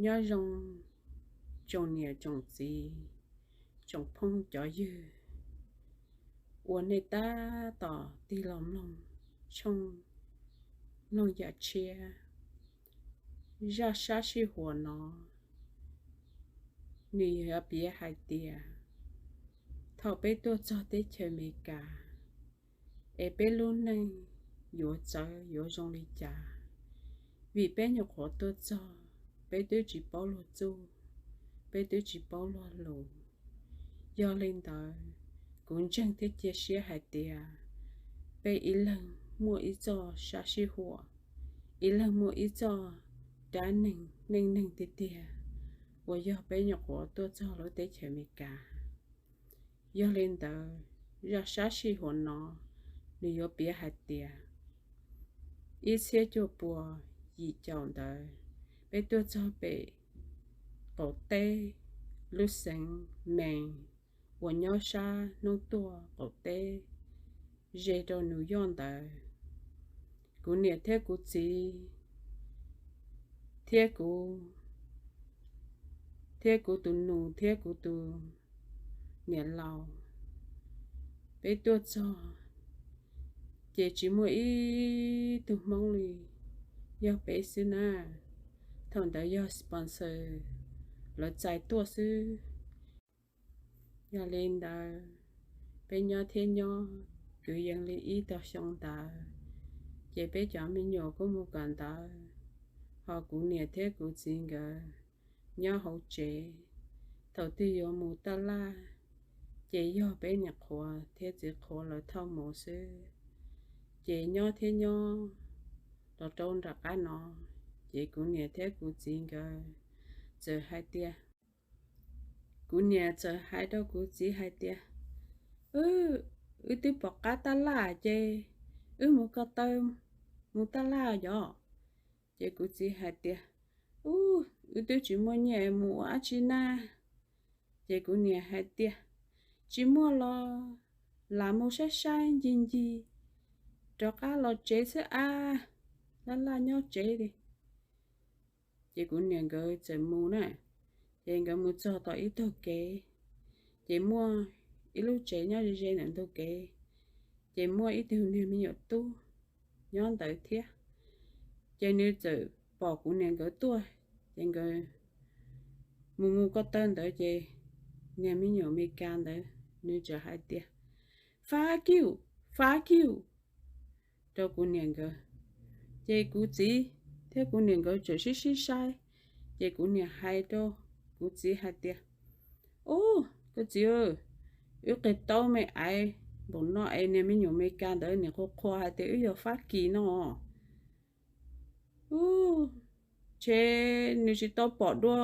Nyob zoo tsoom niam tsoom txiv, tsoom phooj cov ywg uas nej tab tom tig los mloog tshooj Mloog Yam Tshiab. Zaj sab sij huam no nws yuav piav hais tias thaum peb tuaj txog teb chaws Amelikas es peb lub neej yuav txawv yuav zoo li cas, vim peb nyuam qhuav tuaj txog, peb twb tsis paub luag txuj, peb twb tsis paub luag lus. Yog li ntawd, kuv ntseeg thiab cia siab hais tias peb ib leeg muaj ib txoj sab sij huam, ib leeg muaj ib txoj dab neeg neej neeg tiag tiag uas yog peb nyuam qhuav tuaj txog lub teb chaws Amelikas. Yog li ntawd, zaj sab sij huam no nws yuav piav hais tias ib txhiab cuaj puas yim caum ntawd, peb tuaj txog pem qaum teb lub xeev Mes uas nyob sab hnub tuaj qaum teb ze rau New York ntawd. Kuv niam thiab kuv txiv thiab kuv, thiab kuv tus nus thiab kuv tus niam laus, peb tuaj txog ces tsis muaj ib tug Hmoob li, yog peb xwb na. Thaum ntawd yog sponsor lawv txais tuaj xwb. Yog li ntawd, peb nyob thiab nyob kwv yees li ib tog xyoo ntawd, ces peb cov me nyuam kuj mus kawm ntawv, ho kuv niam thiab kuv txiv nkawd nyob hauv tsev. Thaum twg yuav mus taj laj, ces yog peb niam qhuav thiab txiv qhuav lawv thauj mus xwb. Ces nyob thiab nyob los rau nram qab no, ces kuv niam thiab kuv txiv nkawd txawm hais tias, kuv niam txawm hais rau kuv txiv hais tias, Wb, wb twb pom qab taj laj ces wb mus ko taw mus taj laj yom. Ces kuv txiv hais tias, Ub, wb twb tsis muaj nyiaj mus ua dab tsi na. Ces kuv niam hais tias, Tsis muaj los lam mus saib saib ncig ncig rov qab los tsev xwb a, laj laj nyob tsev li. Ces kuv niam nkawd txawm mus na, ces nkawd mus txog tom ib tog kev, ces muaj ib lub tsev nyob ze ze ntawm ntug kev, ces muaj ib tug niag me nyuam tub nyob ntawd thiab. Ces nws txawm pom kuv niam nkawd tuaj, ces nkawd mus mus ko taw ntawd ces niag me nyuam Amelikas ntawd nws txawm hais tias, Fuck you, fuck you, rau kuv niam nkawd. Ces kuv txiv thiab kuv niam nkawd txawm sib sib saib, ces kuv niam hais rau kuv txiv hais tias, Ub, koj txiv, wb qig taub me aiv npaum no es niag me nyuam Amelikas ntawd nim qhuas qhuas hais tias wb yog Fab Kis no. Ub, ntshe nws tsis tau pom dua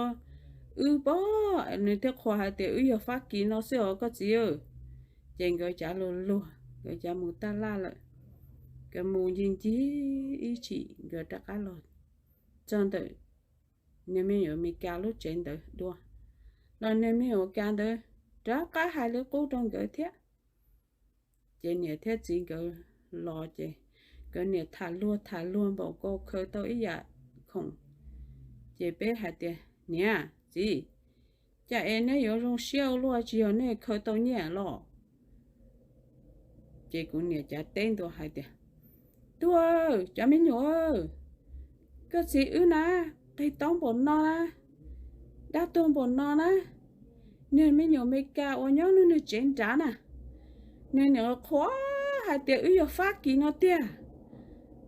wb pob, nws thiaj qhuas hais tias wb yog Fab Kis no xwb os koj txiv. Ces nkawd cav luag luag, nkawd cav mus taj laj lawm. Nkawd mus ncig ncig ib chim nkawd rov qab los txog ntawm niag me nyuam Amelikas lub tsev ntawd dua, los niag me nyuam Amelikas ntawd rov qab hais li qub rau nkawd thiab. Ces niam thiab txiv nkawd los ces nkawd niam tham luag tham luag npaum nkaus khaws tau ib yam khoom. Ces peb hais tias, Niam txiv, cas es neb yuav zoo siab ua luaj, tsis yog neb khaws tau nyiaj los? Ces kuv niam cav teb ntua hais tias, Tub, cov me nyuam, koj txiv wb na, qig taub npaum no na, dab tuag npaum no na, niag me nyuam Amelikas uas nyob nws tsev nrad na, nws nim qhuas hais tias wb yog Fab Kis no tiag.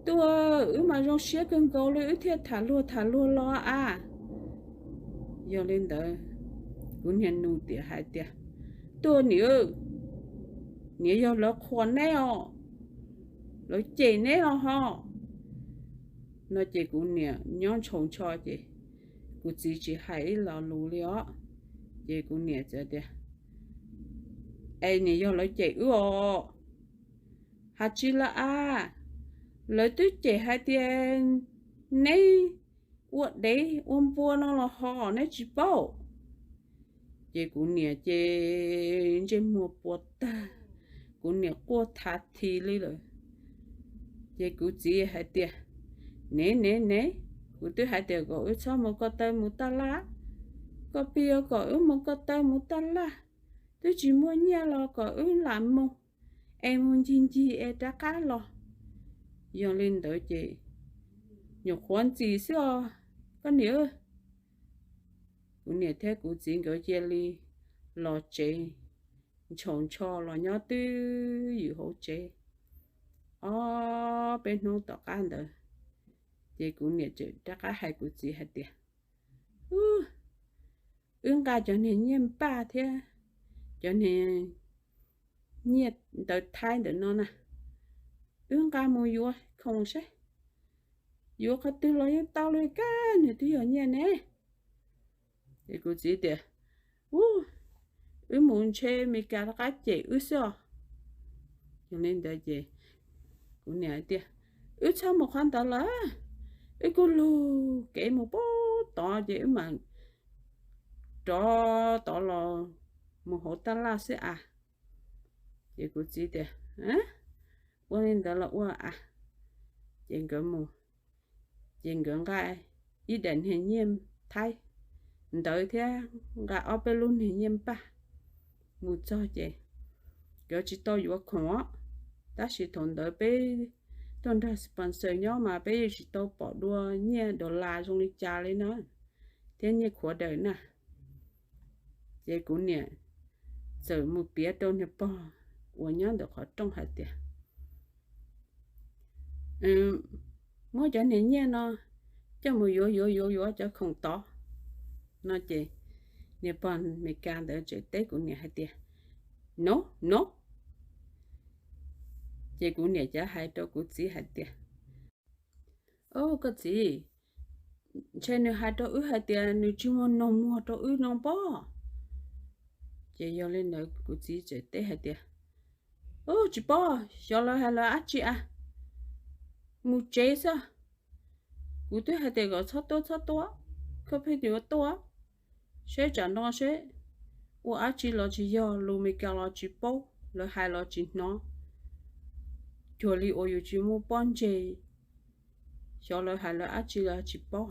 Tub, wb mas zoo siab kawg nkaus li wb thiaj tham luag tham luag los a. Yog li ntawd, kuv niag nus tias hais tias, Tub niam, niam yog lawv qhuas neb os, lawv cem neb los ho. No ces kuv niam nyob ntshaus ntsho ces kuv txiv tsis hais ib lo lus li os. Ces kuv niam txawm tias, Es niam yog lawv cem wb os? Has tsis lawm a, lawv twb cem hais tias neb ua dev ua npua no los ho neb tsis paub. Ces kuv niam ces ntsej muag puas tag, kuv niam quaj thav thi li lawm. Ces kuv txiv hais tias, Nev nev nev, Kuv twb hais tias kom wb txhob mus ko taw mus taj laj, koj pheej yuav kom wb mus ko taw mus taj laj, twb tsis muaj nyiaj los kom wb lam mus, es mus ncig ncig es rov qab los. Yog li ntawd ces nyuam qhuav ntxim xwb os koj niam. Kuv niam thiab kuv txiv nkawd cia li los tsev, ntshaus ntsho los nyob twj ywm hauv tsev. Ob peb hnub tom qab ntawd, ces kuv niam tseem rov qab hais kuv txiv hais tias, wb nqa cov niag nyiaj npaj thiab cov niag nyiaj ntawv thaib ntawm no na, wb nqa mus yuav khoom seb, yuav qhov twg los yeej tau li, kab nws twb yog nyiaj ne. Ces kuv txiv tias, u, wb mus ntshe Meskas rov qab cem wb xwb os. Yog li ntawd ces kuv niam hais tias, wb txhob mus qhov ntawd lawm, wb kuj lug kev mus pub tod ces wb mam rov tod los mus hauv taj laj xwb as. Ces kuv txiv tias, ua li ntawd los ua as. Ces nkawd mus, ces nkawd nqa ib daim niag nyiaj thaib ntawd thiab nqa ob peb lub niag nyiaj npaj mus txog ces nkawd tsis tau yuav khoom os. Tab sis thaum ntawd peb tuaj nrog sponsor nyob mas peb yeej tsis tau pom dua nyiaj dollar zoo li cas li na, thiab nyiaj khuav daws na. Ces kuv niam txawm mus piav rau niag pog uas nyob ntawm qhov rooj hais tias, muab cov niag nyiaj no coj mus yuav yuav yuav yuav cov khoom tod no ces niag pog Meskas ntawd tseem teb kuv niam hais tias, no, no. Ces kuv niam cav hais rau kuv txiv hais tias, o, koj txiv, ntshe nws hais rau wb hais tias nws tsis muaj noog muag rau wb no pob. Ces yog li ntawd kuv txiv tseem teb hais tias, u, tsis paub, xyov lawv hais lawv dab tsi a, mus tsev xwb. Kuv twb hais tias kom txhob tuaj txhob tuaj, koj pheej yuav tuaj, seb tsam no seb ua dab tsi los tsis yog, lus Meskas los tsis paub, lawv hais los tsis hnov, cuag li uas yus tsis muaj pob ntseg. Xyov lawv hais lawv dab tsi los tsis paub.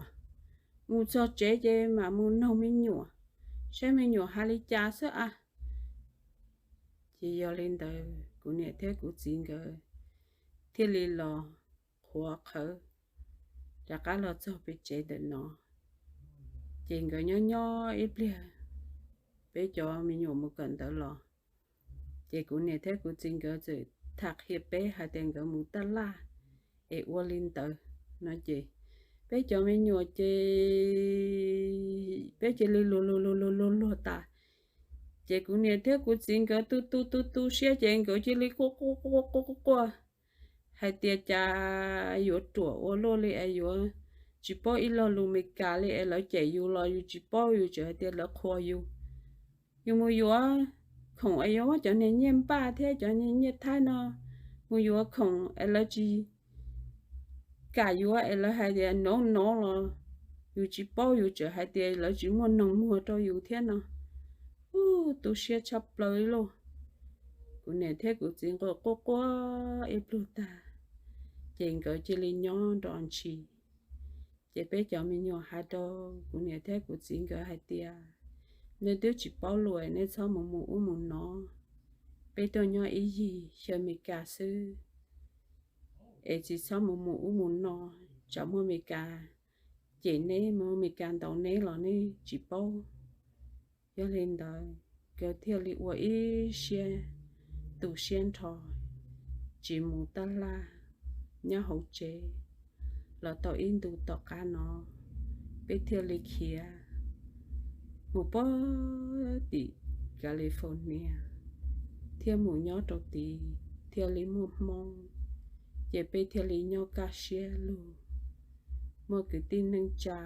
Mus txog tsev ces mam mus noog me nyuam, saib me nyuam hais li cas xwb a. Ces yog li ntawd kuv niam thiab kuv txiv nkawd thiaj li los qhuav qhawv rov qab los txog peb tsev ntawm no. Ces nkawd nyob nyob ib pliag, peb cov me nyuam mus kawm ntawv los, ces kuv niam thiab kuv txiv nkawd txawm tham qhia peb hais tias nkawd mus taj laj es ua li ntawd no ces peb cov me nyuam ces peb cia li luag luag luag luag luag luag tas. Ces kuv niam thiab kuv txiv nkawd tu tu tu tu siab ces nkawd cia li quaj quaj quaj quaj quaj quaj hais tias cas yuav ruam ua luaj li es yuav tsis paub ib lo lus Meskas li es lawv cem yus los yus tsis paub, yus tseem hais tias lawv qhuas yus. Yus mus yuav khoom es yuav muab cov niag nyiaj npaj thiab cov niag nyiaj thaib no mus yuav khoom es lawv tsis kam yuav es lawv hais tias no no los yus tsis paub, yus tseem hais tias lawv tsis muaj noog muag rau yus thiab no. U, tu siab tshaj plaws li lauj. Kuv niam thiab kuv txiv nkawd quaj quaj ib pluag tag, ces nkawd cia li nyob nrov ntshis. Ces peb cov me nyuam hais rau kuv niam thiab kuv txiv nkawd hais tias, nej twb tsis paub lus, nej txhob mus mus ub mus no, peb tuaj nyob ib yig xyaw Meskas xwb, es tsis txhob mus mus ub mus no, tsam muaj Meskas cem neb, muaj Meskas ntaus neb los neb tsis paub. Yog li ntawd nkawd thiaj li ua ib siab tu siab nrho, tsis mus taj laj, nyob hauv tsev. Los tau ib ntu tom qab no, peb thiaj li khiav mus puag tim California, thiaj mus nyob rau tid, thiaj li muaj Hmoob, ces peb thiaj li nyob kaj siab lug, muaj kwv tij neej tsa,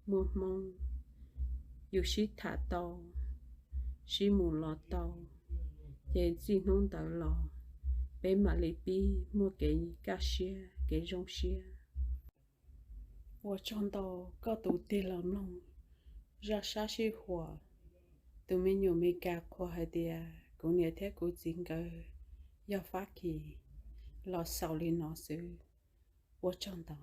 muaj Hmoob, yus sib tham tau, sib mus los tau, ces txij hnub ntawd los peb mam li pib muaj kev kaj siab kev zoo siab. Ua tsaug ntau koj tus tig los mloog zaj sab sij huam tus me nyuam Meskas qhuas hais tias kuv niam thiab kuv txiv nkawd yog Fab Kis los xaus li no xwb. Ua tsaug ntau.